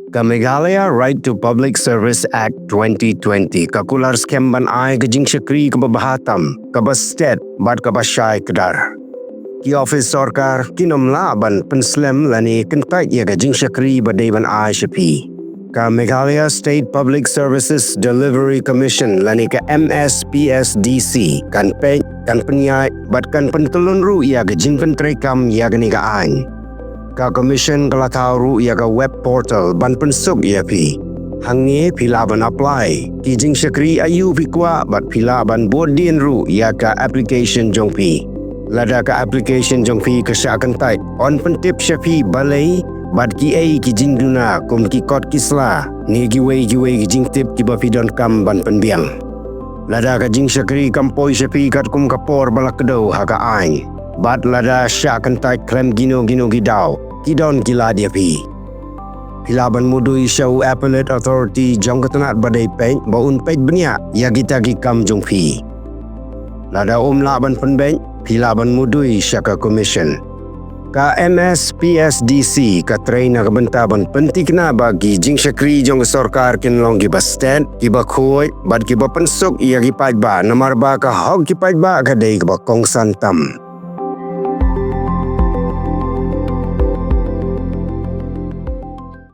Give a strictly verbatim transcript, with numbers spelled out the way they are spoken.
Ka Meghalaya Right to Public Service Act twenty twenty ka kular skhem ban ai ka jingshakri kaba bha tam, kaba stet bad kaba shai kdar. Ki office sorkar kin ym lah ban pynslem lane kyntait ïa ka jingshakri ba dei ban ai sha phi. Ka Meghalaya State Public Services Delivery Commission lane ka M S P S D C kan peit, kan pynïaid bad kan pyntyllun ruh ïa ka jingpyntreikam ïa kane ka aiñ. Ka Commission ka la thaw ruh ïa ka web portal ban pynsuk ïa phi. Hangne phi lah ban apply ki jingshakri aïu phi kwah bad phi lah ban bud dien ruh ïa ka application jong phi. Lada ka application jong phi ka shah kyntait, yn pyntip sha phi balei bad kiei ki jingduna kum ki kot ki sla ne kiwei kiwei ki jingtip kiba phi donkam ban pynbiang. Lada ka jingshakri kam poi sha phi katkum ka por ba la kdew ha ka aiñ, bad lada shah kyntait khlem kino kino ki daw, ki don ki lad ïa phi. Phi lah ban mudui sha u Appellate Authority jong ka tnat ba dei peit ba un peit bniah ïa kita ki kam jong phi. Lada um lah ban pynbeit, phi lah ban mudui sha ka Commission. Ka M S P S D C ka trei na ka bynta ban pyntikna ba ki jingshakri jong ka sorkar kin long kiba stet, kiba khuid bad kiba pynsuk ïa ki paidbah, namar ba ka hok ki paidbah ka dei kaba kongsan tam.